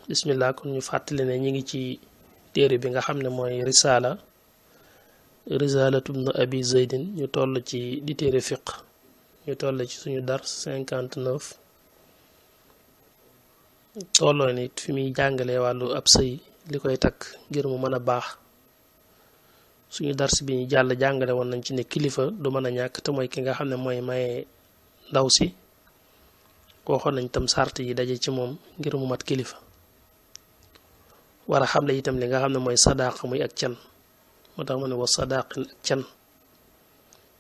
bismillah kon ñu fàttali ne ñi ngi ci téere bi nga xam ne mooy risalatu ibn abi zaydin ñu toll ci di téere fiq ñu toll ci suñu dars 59 tolloo nit fi muy jàngale wàllu ab sëy li koy takk ngir mu mën a baax suñu dars bi ñu jàll jàngale woon nañ ci ne kilifa du mën a ñàkk te mooy ki nga xam ne mooy maye ndaw si waxoon nañ tam sart yi daje ci moom ngir mu mat kilifa war a xam le itam li nga xam ne mooy sadaq muy ak can moo tax ma ne wa sadaqin ak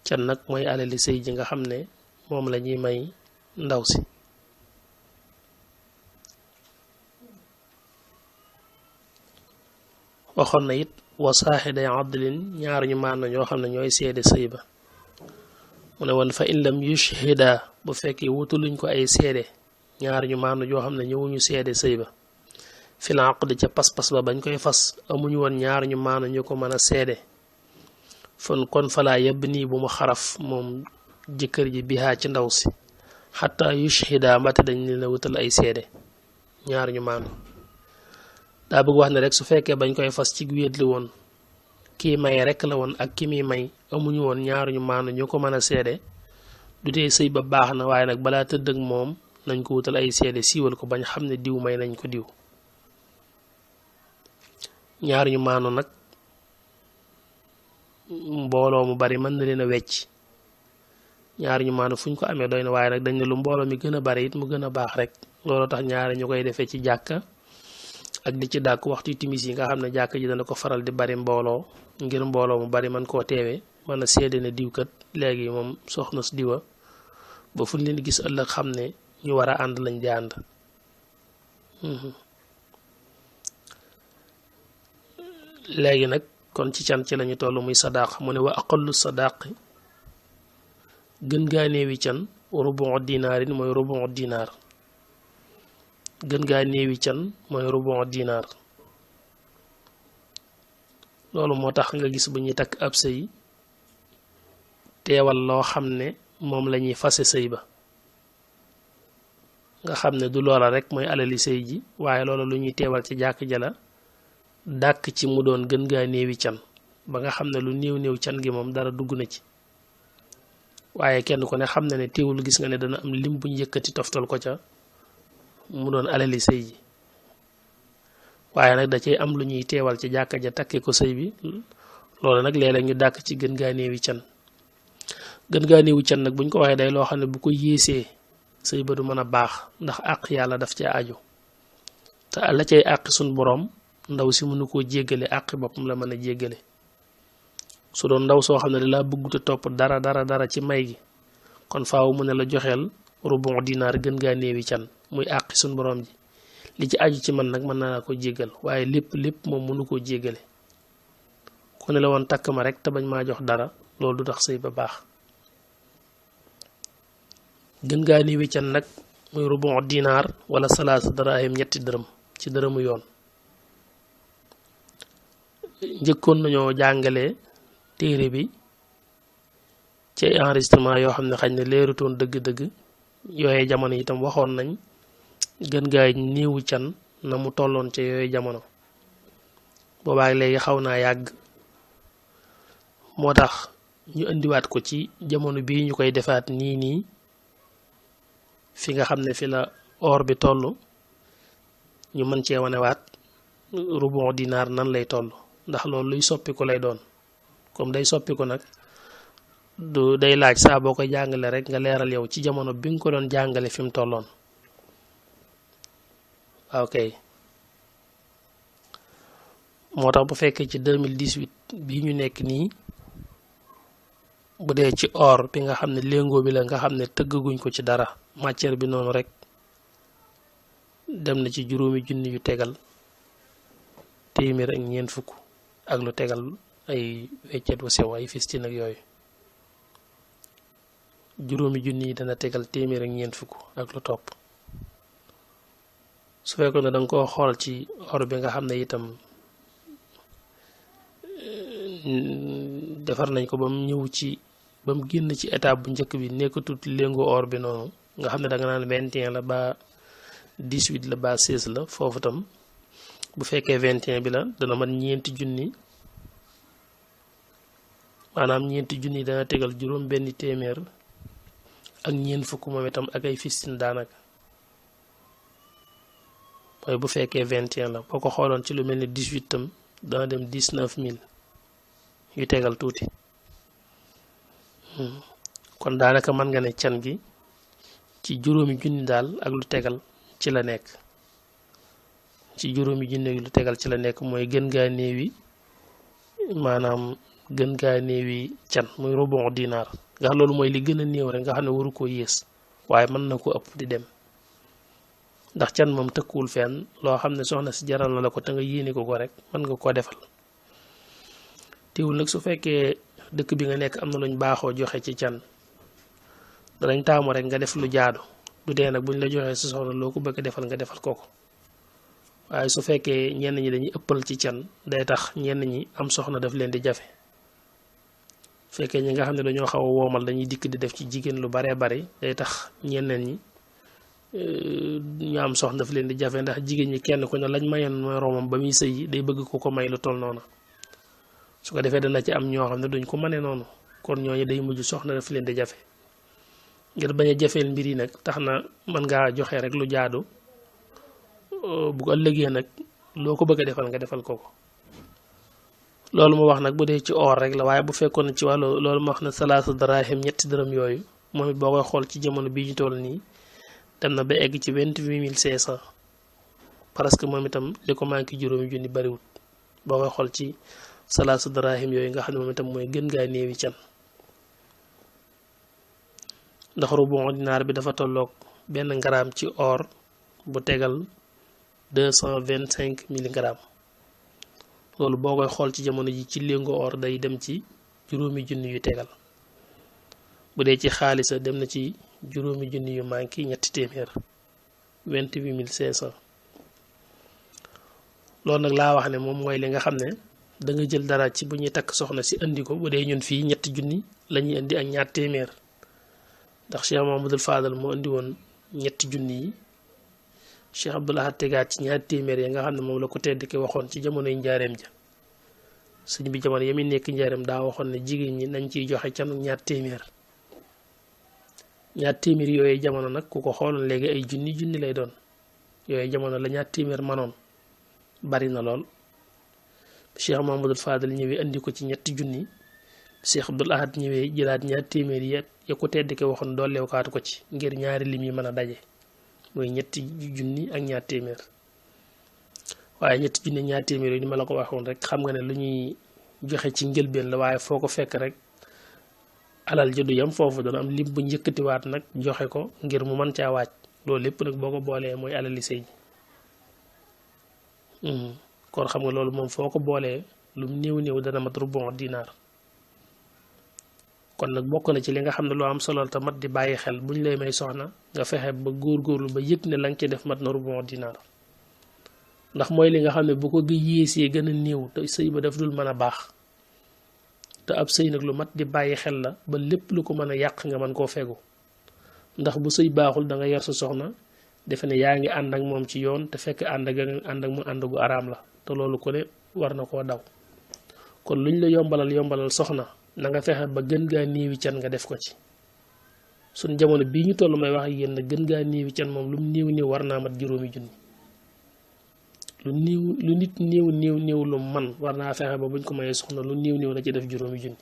can nag mooy alali sëy ji nga xam ne moom la ñuy may ndaw si waxoon na it wa saaxiday adlin ñaar ñu maan na ñoo xam ne ñooy seede sëy ba mu ne woon fa in lam yushhida bu fekkee wutuluñ ko ay seede ñaar ñu maanu joo xam ne ñëwuñu seede sëy ba fil aqd ca pas-pas ba bañ koy fas amuñu woon ñaar ñu maanu ñu ko mën a seede kon falaa yebb nii bu mu xaraf moom jëkkër ji bihaa ci ndaw si xataa yushhida mbate dañ leen a wutal ay seede ñaar ñu maanu daa bëgg wax ne rek su fekkee bañ koy fas ci wéet li woon kii may rek la woon ak ki muy may amuñu woon ñaar ñu maanu ñu ko mën a seede du tee sëy ba baax na waaye nag balaa tëdd ak moom nañ ko wutal ay seede siiwal ko bañ xam ne diw may nañ ko diw ñaar ñu maanu nag mbooloo mu bari mën na leen a wecc ñaar ñu maanu fuñ ko amee doy na waaye nag dañ ne lu mbooloo mi gën a bari it mu gën a baax rek looloo tax ñaari ñu koy defee ci jàkka ak di ci dàkk waxtu timis yi nga xam ne jàkka ji dana ko faral di bari mbooloo ngir mbooloo mu bari man koo teewee mën a seede ne diwkat léegi moom soxna si diwa ba fu leen gis ëllëg xam ne ñu war a ànd lañ di ànd léegi nag kon ci can ci lañu toll muy sadaq mu ne wa aqallu sadaqi gën gaa néewi can rubu dinaarin mooy rubu dinaar gën gaa néewi can mooy rubu dinaar loolu moo tax nga gis bu ñuy takk ab sëy teewal loo xam ne moom la ñuy fase sëy ba nga xam ne du loola rek mooy alali sëy ji waaye loola lu ñuy teewal ci jàkk jala dàkk ci mu doon gën gaa néewi can ba nga xam ne lu néew can gi moom dara dugg na ci waaye kenn ku ne xam na ne teewul gis nga ne dana am lim buñ yëkkati toftal ko ca mu doon alali sëy ji waaye nag da cay am lu ñuy teewal ci jàkka ja takke ko sëy bi loolu nag léeg-léeg ñu dàkk ci gën gaa néewi can gën gaa néewi can nag buñ ko waxee day loo xam ne bu ko yéesee sëy ba du mën a baax ndax àq yàlla daf cee aju te la cay àq suñ boroom ndaw si mënu koo jéggale àqi boppam la mën a jéggale su doon ndaw soo xam ne da laa bëggut a topp dara ci may gi kon faaw mu ne la joxeel rubu dinaar gën gaa néewi can muy àqi suñ boroom ji li ci aju ci man nag mën naa ko jéggal waaye lépp moom mënu koo jéggale ku ne la woon takk ma rek te bañ maa jox dara loolu du tax sëy ba baax gën gaa néewi can nag muy rubu dinaar wala salaasa daraahim ñetti dërëm ci dërëmu yoon njëkkoon nañoo jàngale téere bi ci enregistrement yoo xam ne xañ ne leerutoon dëgg-dëgg yooye jamono itam waxoon nañ gën gaa néewu can na mu tolloon ca yooyu jamono boobaak léegi xaw naa yàgg moo tax ñu indiwaat ko ci jamono bii ñu koy defaat nii fi nga xam ne fi la or bi toll ñu mën cee wanewaat rubu dinaar nan lay toll ndax loolu luy soppiku lay doon comme day soppiku nag du day laaj saa boo koy jàngale rek nga leeral yow ci jamono bi nga ko doon jàngale fi mu tolloon waaw kay moo tax bu fekkee ci 2018 bii ñu nekk nii bu dee ci or bi nga xam ne léngoo bi la nga xam ne tëggaguñ ko ci dara matière bi noonu rek dem na ci juróomi junni yu tegal téeméer ak ñeent fukk ak lu tegal ay weccet wu sew ay fistin ak yooyu juróomi junni yi dana tegal téeméer ak ñeent fukk ak lu topp su fekkoon ne danga koo xool ci or bi nga xam ne itam defar nañ ko ba mu ñëw ci ba mu génn ci étape bu njëkk bi nekkatut léngu or bi noonu nga xam ne da nga naan 21 la ba 18 la ba 16 la foofu tam bu fekkee 21 bi la dana man ñeenti junni maanaam ñeenti junni dana tegal juróom benn téeméer ak ñeent fukk moom itam ak ay fistin daanaka mooy bu fekkee 21 la boo ko xooloon ci lu mel ni 18 tam dana dem 19000 yu tegal tuuti kon daanaka mën nga ne can gi ci juróomi junni daal ak lu tegal ci la nekk ci juróomi junni lu tegal ci la nekk mooy gën gaa néewi maanaam gën gaa néewi can muy rubon dinaar nga xam loolu mooy li gën a néew rek nga xam ne waru koo yées waaye mën na ko ëpp di dem ndax can moom tëkkuwul fenn loo xam ne soxna si jaral na la ko te nga yéene ko rek mën nga koo defal teewul nag su fekkee dëkk bi nga nekk am na luñ baaxoo joxe ci can danañ taamu rek nga def lu jaadu du dee nag buñ la joxee sa soxna loo ko bëgg defal nga defal ko waaye su fekkee ñenn ñi dañuy ëppal ci can day tax ñenn ñi am soxna daf leen di jafe fekkee ñi nga xam ne dañoo xaw a woomal dañuy dikk di def ci jigéen lu baree bari day tax ñeneen ñi ñu am soxna daf leen di jafe ndax jigéen ñi kenn ku ne lañ mayoon mooy romam ba muy sëy day bëgg ko may lu toll noonu su ko defee dana ci am ñoo xam ne duñ ko mënee noonu kon ñooñu day mujj soxna daf leen di jafe ngir bañ a jafeel mbir yi nag tax na mën ngaa joxe rek lu jaadu bu ko ëllëgee nag loo ko bëgg a defal nga defal ko loolu mu wax nag bu dee ci or rek la waaye bu fekkoon ci wàllu loolu ma wax ne salaasa darahim ñetti dërëm yooyu moom it boo koy xool ci jamono bii ñu toll nii dem na ba egg ci 28500 parce que moom itam li ko manqué juróomi junni bariwut boo koy xool ci salaasa darahim yooyu nga xam ne moom itam mooy gën gaa néewi can ndax rubon dinaar bi dafa tolloog benn gramme ci or bu tegal 225 milligrammes loolu boo koy xool ci jamono ji ci léngo or day dem ci juróomi junni yu tegal bu dee ci xaalisa dem na ci juróomi junni yu manqué ñetti téeméer 28500 loolu nag laa wax ne moom mooy li nga xam ne da nga jël dara ci bu ñuy takk soxna si indi ko bu dee ñun fii ñetti junni la ñuy indi ak ñaar téeméer ndax Cheikh Mamadou Fadal moo indi woon ñetti junni yi Cheikh Abdoul Ahad tegaat ci ñaar téeméer yi nga xam ne moom la ko tedd ki waxoon ci jamonoy njaareem ja sëñ bi jamono yami nekk njaareem daa waxoon ne jigéen ñi nañ ciy joxe canu ñaar téeméer yooyu jamono nag ku ko xooloon léegi ay junni lay doon yooyu jamono la ñaar téeméer manoon bari na lool Cheikh Mamadou Fadal ñëwee indi ko ci ñetti junni Cheikh Abdoul Ahad ñëwee jëlaat ñaar téeméer yi ya ko tedd ki waxoon dooleew kaatu ko ci ngir ñaari lim yi mën a daje mooy ñetti junni ak ñaar téeméer waaye ñetti junni ñaar téeméer yi ni ma la ko waxoon rek xam nga ne lu ñuy joxe ci njëlbeen la waaye foo ko fekk rek alal ji du yam foofu dana am lim bu njëkkatiwaat nag joxe ko ngir mu mën caa waaj loolu lépp nag boo ko boolee mooy alali sëy kon xam nga loolu moom foo ko boolee lu néew dana mat rubon dinaar kon nag bokk na ci li nga xam ne loo am solo te mat di bàyyi xel buñ lay may soxna nga fexe ba góorgóorlu ba yëg ne la nga ci def mat na rubon dinaar ndax mooy li nga xam ne bu ko yéesee gën a néew te sëy ba daf dul mën a baax te ab sëy nag lu mat di bàyyi xel la ba lépp lu ko mën a yàq nga mën koo fegu ndax bu sëy baaxul da nga yar sa soxna defe ne yaa ngi ànd ak moom ci yoon te fekk ànd ak mu ànd gu araam la te loolu ko ne war na koo daw kon luñ la yombalal soxna na nga fexe ba gën gaa néewi can nga def ko ci suñ jamono bii ñu toll may wax ak yéen gën gaa néewi can moom lu mu néew war naa mat juróomi junni lu nit néew lu man war naa fexe ba buñ ko mayee soxna lu néew la ci def juróomi junni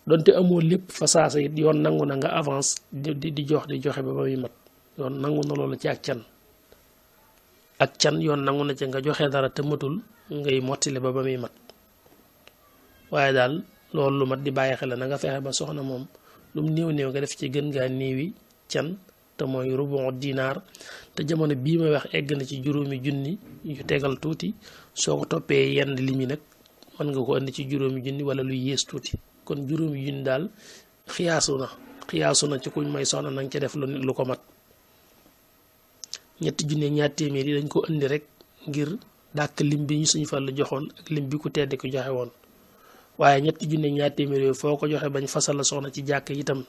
donte amoo lépp fa saasa it yoon nangu na nga avance di joxe ba muy mat yoon nangu na loolu ci ak can yoon nangu na ci nga joxe dara te matul ngay mottile ba muy mat waaye daal loolu lu mat di bàyyi xel na nga fexe ba soxna moom lu mu néew nga def ci gën ngaa néewi can te mooy rubon dinaar te jamono bii may wax egg na ci juróomi junni yu tegal tuuti soo ko toppee yenn limi nag mën nga ko indi ci juróomi junni wala lu yées tuuti kon juróomi junni daal xiyaasu na ci kuñ may soxna nanga ca def lu ko mat ñetti junni ñaar téeméer yi dañ ko indi rek ngir dàkk lim bi ñu suñu fal la joxoon ak lim bi ku tedd ko joxe woon waaye ñetti junni ñaar téeméer yooyu foo ko joxe bañ fasal la soxna ci jàkk itam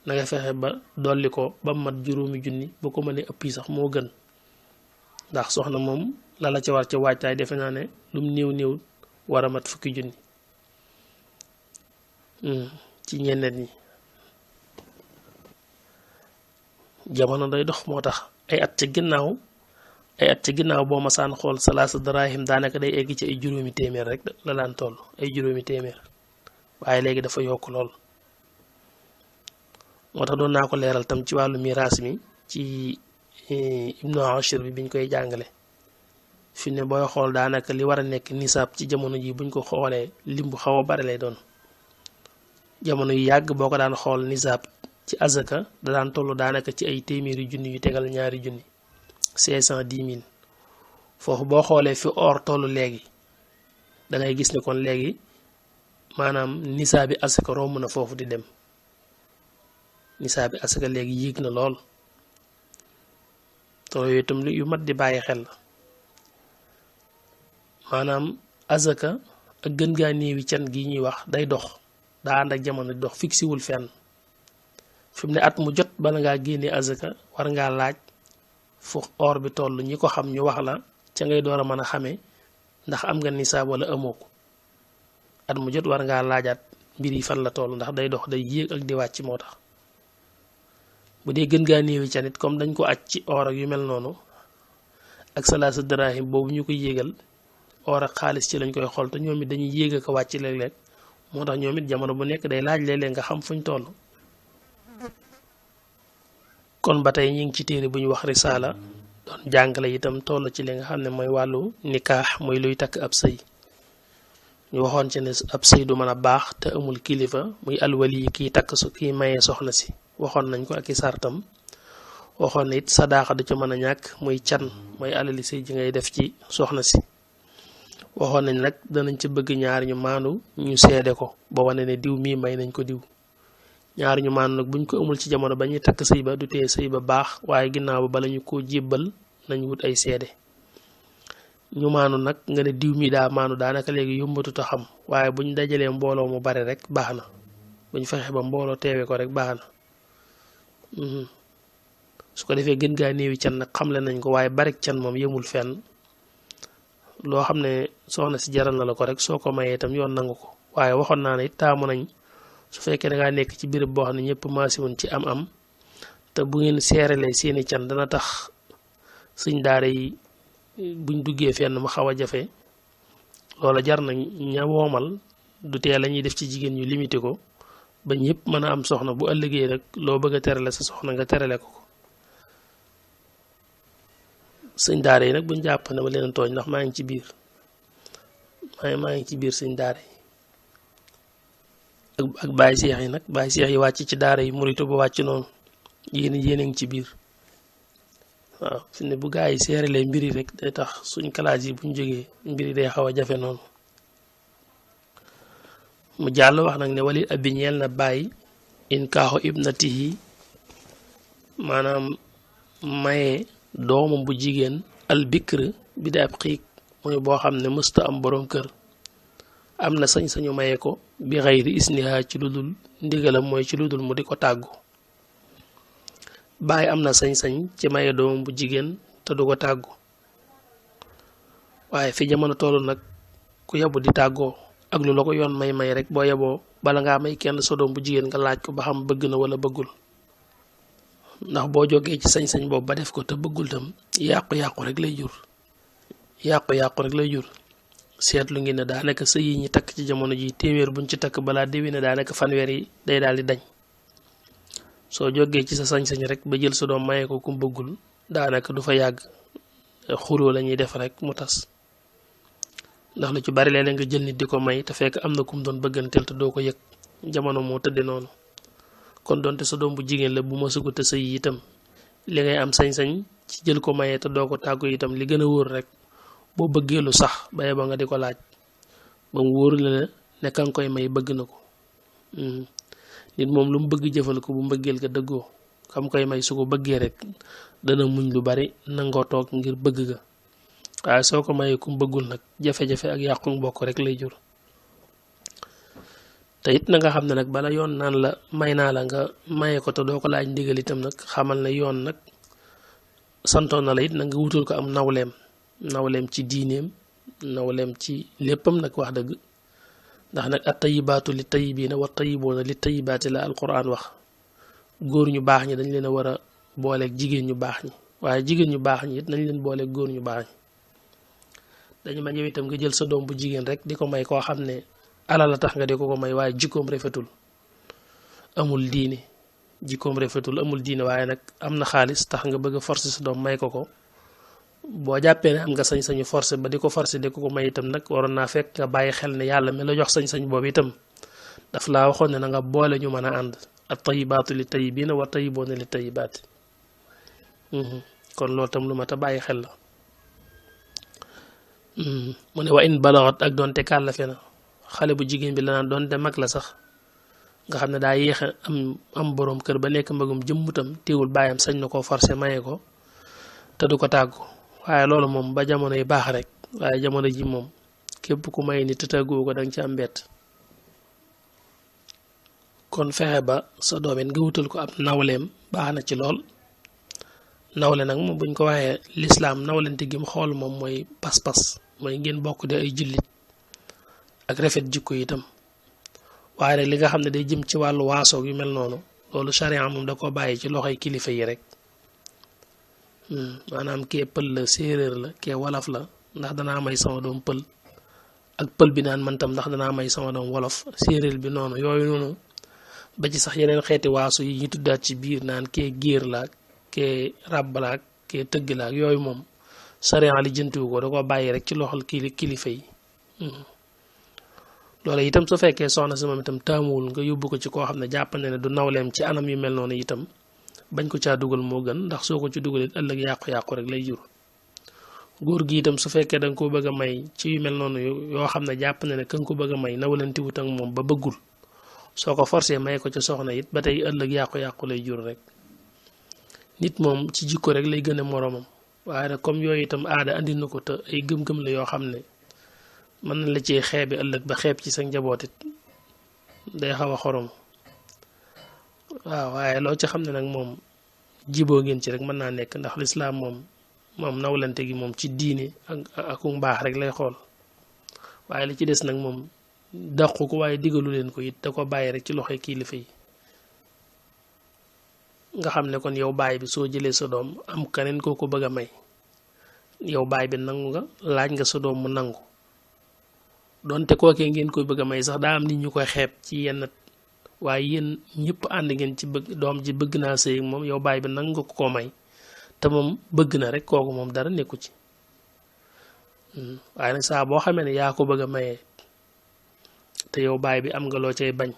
na nga fexe ba dolli ko ba mat juróomi junni bu ko mënee ëpp yi sax moo gën ndax soxna moom la ci war ci waajtaay defe naa ne lum néew néew war a mat fukki junni ci ñeneen ñi. jamono day dox moo tax ay at ci ginnaaw boo masaan xool salaasa darahim daanaka day egg ci ay juróomi téeméer rek la daan toll ay juróomi téeméer waaye léegi dafa yokk lool. moo tax doon naa ko leeral tam ci wàllu miraas mi ci Ibnu Ashir bi biñ koy jàngale fi ne booy xool daanaka li war a nekk nisaab ci jamono ji buñ ko xoolee lim bu xaw a bari lay doon. jamono yu yàgg boo ko daan xool nisaab ci azaka da daan toll daanaka ci ay téeméeri junni yu tegal ñaari junni 510 000 foofu boo xoolee fi or toll léegi da ngay gis ne kon léegi maanaam nisaabi azaka romb na foofu di dem. nisaabi asaka léegi yéeg na lool te yooyu itam yu mat di bàyyi xel la maanaam azaka ak gën gaa néewi can gi ñuy wax day dox daa ànd ak jamono di dox fixé wul fenn fi mu ne at mu jot bala ngaa génne azaka war ngaa laaj fu or bi toll ñi ko xam ñu wax la ca ngay door a mën a xamee ndax am nga nisaab wala amoo ko at mu jot war ngaa laajaat mbir yi fan la toll ndax day dox day yéeg ak di wàcc moo tax. bu dee gën gaa néewi ca nit comme dañ ko aj ci or ak yu mel noonu ak salaasa darahim boobu ñu ko yéegal or ak xaalis ci lañ koy xool te ñoom it dañuy yéeg ak a wàcc léeg-léeg moo tax ñoom it jamono bu nekk day laaj léeg-léeg nga xam fuñ toll. kon ba tey ñu ngi ci téere bu ñu wax risaala doon jàngale itam toll ci li nga xam ne mooy wàllu nikaax muy luy takk ab sëy ñu waxoon ci ne ab sëy du mën a baax te amul kilifa muy alwali yi kiy takk su kiy mayee soxna si waxoon nañ ko ak i sartam waxoon na it sadaaxa du ca mën a ñàkk muy can mooy alali sëy ji ngay def ci soxna si waxoon nañ nag danañ ci bëgg ñaar ñu maandu ñu seede ko ba wane ne diw mii may nañ ko diw ñaar ñu maandu nag buñ ko amul ci jamono ba ñuy takk sëy ba du tee sëy ba baax waaye ginnaaw ba bala ñu koo jébbal nañ wut ay seede ñu maandu nag nga ne diw mii daa maandu daanaka léegi yombatut a xam waaye buñ dajalee mbooloo mu bari rek baax na buñ fexe ba mbooloo teewe ko rek baax na. su ko defee gën gaa néewi can nag xamle nañ ko waaye barik can moom yemul fenn loo xam ne soxna si jaral na la ko rek soo ko mayee itam yoon nangu ko waaye waxoon naa ne it taamu nañ su fekkee da ngaa nekk ci béréb boo xam ne ñëpp maasiwuñ ci am-am te bu ngeen seeralee seeni can dana tax suñ daara yi buñ duggee fenn mu xaw a jafe loola jar na ña woomal du tee la ñuy def ci jigéen ñu limité ko ba ñëpp mën a am soxna bu ëllëgee rek loo bëgg a terale sa soxna nga terale ko sëñ daara yi nag buñ jàpp ne ma leen tooñ ndax maa ngi ci biir maa ngi ci biir sëñ daara yi ak baay seex yi nag baay seex yi wàcc ci daara yi muritu ba wàcc noonu yéen a ngi ci biir waaw fi ne bu gaa yi seeralee mbiri rek day tax suñ classe yi buñ jógee mbiri day xaw a jafe noonu mu jàll wax nag ne walil abi ñeel na bàyyi in kaaxu ibnatihi maanaam maye doomam bu jigéen al bikr bi da ab xiig mooy boo xam ne mësta am boroom kër am na sañ-sañu maye ko bi xayri isniha ci lu dul ndigalam mooy ci lu dul mu di ko tàggu bàyyi am na sañ-sañ ci maye doomam bu jigéen te du ko tàggu waaye fi jamono toll nag ku yebu di tàggoo ak lu la ko yoon may rek boo yeboo bala ngaa may kenn sa doom bu jigéen nga laaj ko ba xam bëgg na wala bëggul ndax boo jógee ci sañ-sañ boobu ba def ko te bëggul tam yàqu-yàqu rek lay jur seetlu ngi ne daanaka sëy yi ñi takk ci jamono ji téeméer buñ ci takk balaa déwéne daanaka fanweer yi day daal di dañ soo jógee ci sa sañ-sañ rek ba jël sa doom maye ko ku bëggul daanaka du fa yàgg xuloo la ñuy def rek mu tas ndax lu ci bari léeg-léeg nga jël nit di ko may te fekk am na kum doon bëgganteel te doo ko yëg jamono moo tëdde noonu kon donte sa doom bu jigéen la bu ma sugu te sëy itam li ngay am sañ-sañ ci jël ko maye te doo ko tàggu itam li gën a wóor rek boo bëggee lu sax baye ba nga di ko laaj ba mu wóor la ne ka nga koy may bëgg na ko nit moom lu mu bëgg jëfal ko bu mbëggeel ga dëggoo kam koy may su ko bëggee rek dana muñ lu bari nangoo toog ngir bëgg ga waaye soo ko mayee kum bëggul nag jafe-jafe ak yàqu mbokk rek lay jur te it na nga xam ne nag bala yoon naan la may naa la nga maye ko te doo ko laaj ndigal itam nag xamal ne yoon nag santoon na la it na nga wutul ko am nawleem ci diineem nawleem ci léppam nag wax dëgg ndax nag at tayibaatu li tayibiina wa tayibuuna li tayibaati la alquran wax góor ñu baax ñi dañ leen a war a booleeg jigéen ñu baax ñi waaye jigéen ñu baax ñi it nañ leen booleeg góor ñu baax ñi dañu ma ñëw itam nga jël sa doom bu jigéen rek di ko may koo xam ne alal la tax nga di ko may waaye jikkoom rafetul amul diine jikkoom rafetul amul diine waaye nag am na xaalis tax nga bëgg a forcer sa doom may ko boo jàppee ne am nga sañ-sañu forcer ba di ko forcer di ko may itam nag waroon naa fekk nga bàyyi xel ne yàlla mi la jox sañ-sañ boobu itam daf laa waxoon ne na nga boole ñu mën a ànd at tayibaatu li tayibiina wa tayibuuna li tayibaati kon loolu tam lu mat a bàyyi xel la mu ne wa in balagat ak doonte kàllafe na xale bu jigéen bi la naan doonte mag la sax nga xam ne daa yéex a am boroom kër ba nekk magum jëmmutam teewul bàyyam sañ na koo forcer maye ko te du ko tàggu waaye loolu moom ba jamono yi baax rek waaye jamono ji moom képp ku may ni te tàgguwu ko danga ci am mbett kon fexe ba sa doom it nga wutal ko ab nawleem baax na ci lool nawle nag moom buñ ko waxee lislaam nawlente gi mu xool moom mooy pas-pas mooy ngeen bokk de ay jullit ak rafet jikko itam waaye rek li nga xam ne day jëm ci wàllu waasoog yu mel noonu loolu charia moom da ko bàyyi ci loxoy kilifa yi rek maanaam kee pël la séeréer la kee wolof la ndax danaa may sama doom pël ak pël bi naan man tam ndax danaa may sama doom wolof séeréer bi noonu yooyu noonu ba ci sax yeneen xeeti waasu yi ñu tuddaat ci biir naan kee géer la kee ràbb la kee tëgg la yooyu moom charia li jëntuwu ko da ko bàyyi rek ci loxol kilifa yi loolu itam su fekkee soxna si moom itam taamuwul nga yóbbu ko ci koo xam ne jàpp na ne du nawleem ci anam yu mel noonu itam bañ ko caa dugal moo gën ndax soo ko ci dugalee ëllëg yàqu-yàqu rek lay jur góor gi itam su fekkee da nga ko bëgg a may ci yu mel noonu yoo xam ne jàpp na ne ka nga ko bëgg a may nawlantiwut ak moom ba bëggul soo ko forcé may ko ci soxna it ba tey ëllëg yàqu-yàqu lay jur rek nit moom ci jikko rek lay gën a moroomam waaye nag comme yooyu itam aada andi na ko te ay gëm-gëm la yoo xam ne mën na la ci xeebi ëllëg ba xeeb ci sa njaboot it day xaw a xorom waaw waaye loo ci xam ne nag moom jiboo ngeen ci rek mën naa nekk ndax lislaam moom nawlante gi moom ci diine ak mbaax rek lay xool waaye li ci des nag moom dàqu ko waaye digalu leen ko it da ko bàyyi rek ci loxoy kilifa yi nga xam ne kon yow baay bi soo jëlee sa doom am keneen koo ko bëgg a may yow baay bi nangu nga laaj nga sa doom mu nangu donte kookee ngeen koy bëgg a may sax daa am nit ñu koy xeeb ci yenn waaye yéen ñëpp ànd ngeen ci bëgg doom ji bëgg naa sëy ak moom yow baay bi nangu nga ko may te moom bëgg na rek kooku moom dara nekku ci waaye nag saa boo xamee ne yaa ko bëgg a mayee te yow baay bi am nga loo cay bañ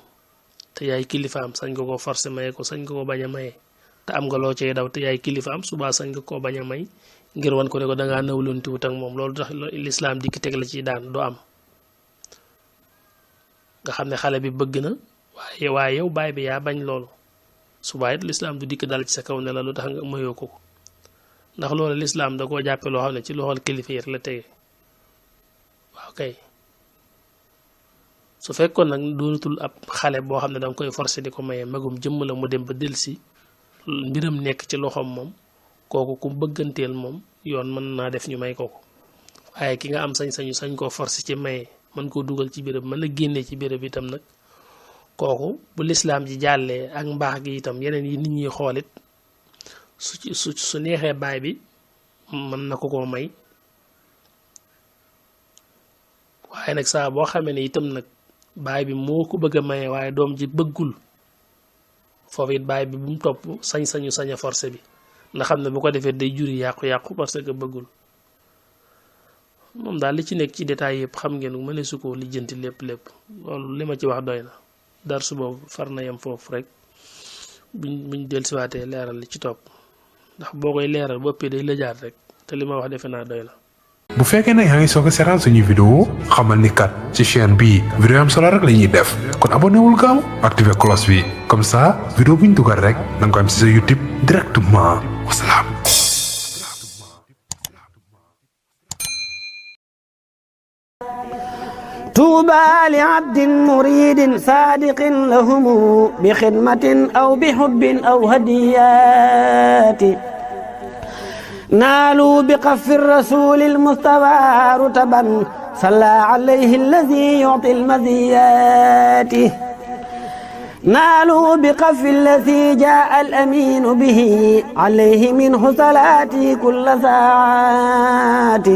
te yaay kilifaam sañ nga ko forcé maye ko sañ nga ko bañ a maye te am nga loo cay daw te yaay kilifaam subaa sañ nga koo bañ a may ngir wan ko ne ko dangaa nawlantiwut ak moom loolu tax lislaam dikk teg la ci daan du am nga xam ne xale bi bëgg na waaye yow baay bi yaa bañ loolu subaa it lislaam du dikk dal ci sa kaw ne la lu tax nga mayoo ko ndax loolu lislaam da koo jàppe loo xam ne ci loxol kilifa yi la tege waaw kay su fekkoon nag doonatul ab xale boo xam ne danga koy forcé di ko maye magum jëmm la mu dem ba delsi mbiram nekk ci loxoom moom kooku ku bëgganteel moom yoon mën naa def ñu may kooku waaye ki nga am sañ-sañu sañ koo forcé ci maye mën koo dugal ci béréb mën a génne ci béréb itam nag kooku bu lislaam ji jàllee ak mbaax gi itam yeneen yi nit ñi xoolit su neexee baay bi mën na ko koo may waaye nag saa boo xamee ne itam nag baay bi moo ko bëgg a maye waaye doom ji bëggul foofu it baay bi bu mu topp sañ-sañu sañ a forcé bi nga xam ne bu ko defee day juri yàqu-yàqu parce que bëggul moom daal li ci nekk ci détail yëpp xam ngeen mëne su ko lijjanti lépp loolu li ma ci wax doy na dar su boobu far na yem foofu rek buñ dellusiwaatee leeral li ci topp ndax boo koy leeral ba ëppee day lëjaat rek te li ma wax defe naa doy na. bu fekkee nag yaa ngi soog a seetaan suñuy vidéo xamal ni kat ci chaîne bii vidéo am solo rek la ñuy def kon abonné wul gaaw activé cloche bi comme ça vidéo bu ñu dugal rek da nga ko am ci sa YouTube directement wasalaam. طوبى لعبد مريد صادق لهم بخدمة أو بحب أو هديات نالوا بقف الرسول المصطفى رتبا صلى عليه الذي يعطي المزيات نالوا بقف الذي جاء الأمين به عليه منه صلاتي كل ساعات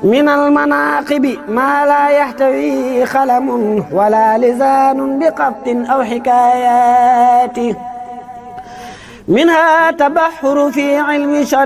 من المناقب ما لا يحتوي خلم ولا لسان بقط أو حكايات منها تبحر في علم شريع